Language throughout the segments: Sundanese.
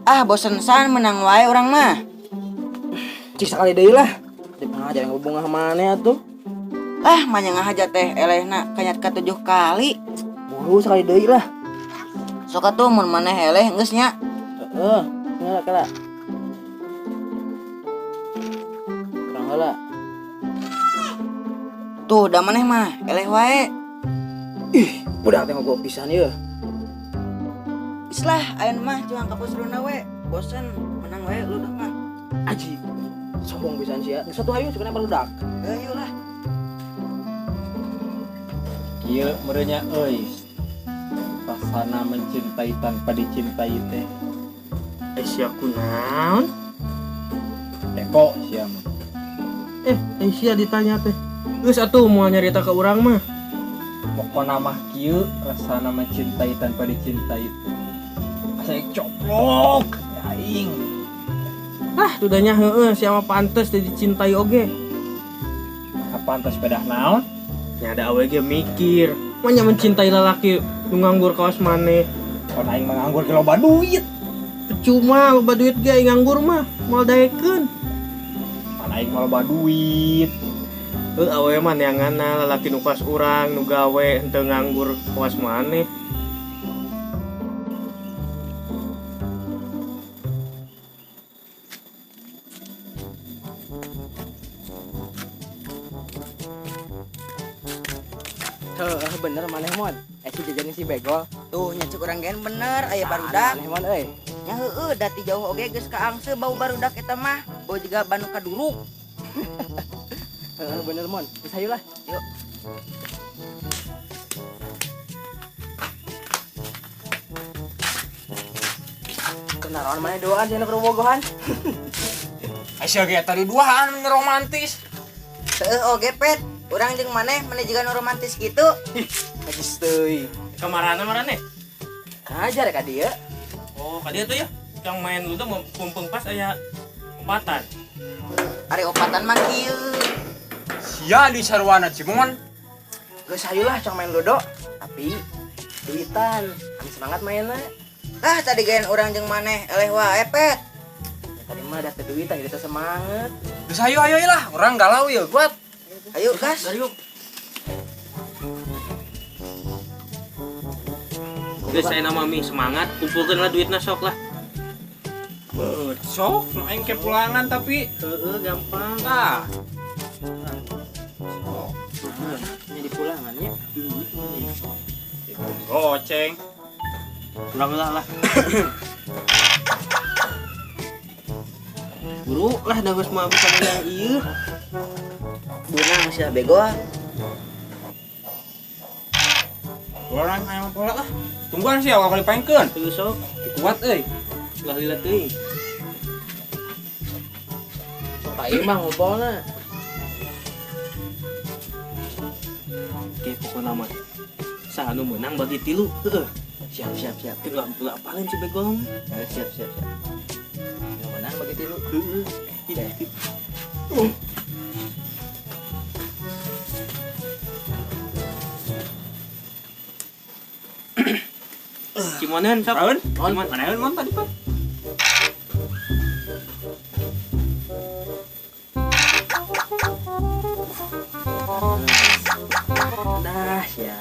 Ah, bosen san menang wae urang mah. Cik sakali deui lah. Di pengajar yang bunga maneh atuh. Ah, manya ngahaja teh elehna kanyat ka 7 kali. Buru sekali deui lah. Sok atuh mun maneh eleh geus nya. Heeh, kela kela. Kurang heula. Tuh, da maneh mah eleh wae. Ih, budak teh ngobrol pisan ieu. Geus lah, ayeuna mah cuang kapus runa we. Bosen menang wae lu dah mah. Aji. Sombong pisan sia. Geus atuh hayu sebenarnya barudak. Ayo lah. Kieu meureunnya euy. Rasana mencintai tanpa dicintai teh. Sia kunaon? Teko sia mah. Sia ditanya teh. Geus atuh moal nyarita ka urang mah. Pokona mah kieu rasana mencintai tanpa dicintai teh. Asa coplok aing. Ah, tudanya heueuh sia mah pantes teh dicintai oge. Nah, pantes pedah naon? Nya ada awe ge mikir, manya mencintai lalaki nu nganggur kawas maneh. Kon aing mah nganggur ge loba duit. Percuma loba duit ge aing nganggur mah, moal daekeun. Pan aing mah loba duit. Heuh awe mah neanganna lalaki nu kawas urang nu gawe henteu nganggur kawas maneh. Heuh, bener maneh mon. Si jajan si begol. Tuh nya cek urang gen bener aya barudak. Maneh mon euy. Nya heueuh da ti jauh oge geus kaangse bau barudak eta mah. Bau jiga banu kaduruk. Heeh, bener mon. Geus hayu lah. Yuk. Kenaron maneh doan cenah keur bogohan. Sia ge tadi duaan romantis. Heueuh oge pet. Urang jeung maneh maneh jiga nu romantis kitu. Ih, najis teuing. Kamarana marane? Ngajar ka dieu. Oh, ka dieu tuh ya. Yang main ludo mau pumpung pas aya opatan. Ari opatan mah kieu. Sia di sarwana Cimon. Geus hayu lah cang main ludo, tapi duitan. Kami semangat mainna. Lah tadi gaen urang jeung maneh eleh wae pet. Ya, tadi mah ada duitan jadi teu semangat. Geus hayu hayu lah, urang galau ieu kuat. Ayo gas. Yuk. Geus saya nama mi semangat, kumpulkeun lah duitna sok lah. Sok, nu aing ke pulangan tapi Heeh, gampang. tah. Nya di pulangan nya. Goceng. Kurang lah lah. Buru lah da geus mah bisa menang ieu. Beunang sia bego. Orang hayang pola lah. Tungguan sih awal kali paengkeun. Teu sok, Kuat euy. ulah lila teuing. Sok ka imah ngobrolna. Oke, pokona mah. Saha nu meunang bagi tilu. Heeh. Siap siap siap. Tinggal ulah apaleun si begol mah. Siap siap siap. Nu menang bagi tilu. Heeh. Tidak. Cimonen sok. Kaun? Cimon. Manaeun mon tadi pan? Dah sia.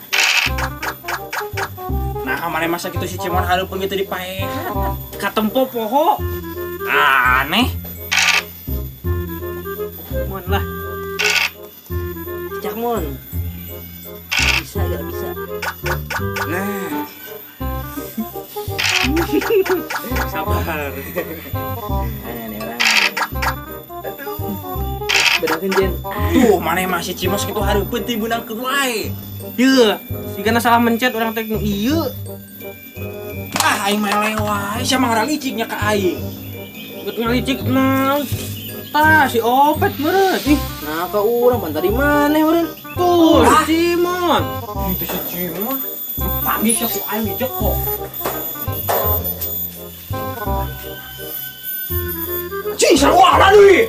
Nah, mana masa kitu si Cimon hareupeun gitu dipaehan. Katempo poho. Aneh. Mon lah. Cak mon. Bisa gak bisa? Nah. Sabar. Aneh orang. Bedakeun jen. Tuh, mana masih Cimos kitu hareupeun ti beunangkeun wae. Yeuh, sigana salah mencet urang teh nu ieu. Ah, aing mah eleh wae, sia mah ngaraliciknya ka aing. Geus ngalicik naon? Tah si Opet meureun. Ih, Nah, ka urang pan tadi maneh meureun. tuh si Cimon. Itu si Cimon. Panggil sia ku aing dijekok. Cing sarua deui.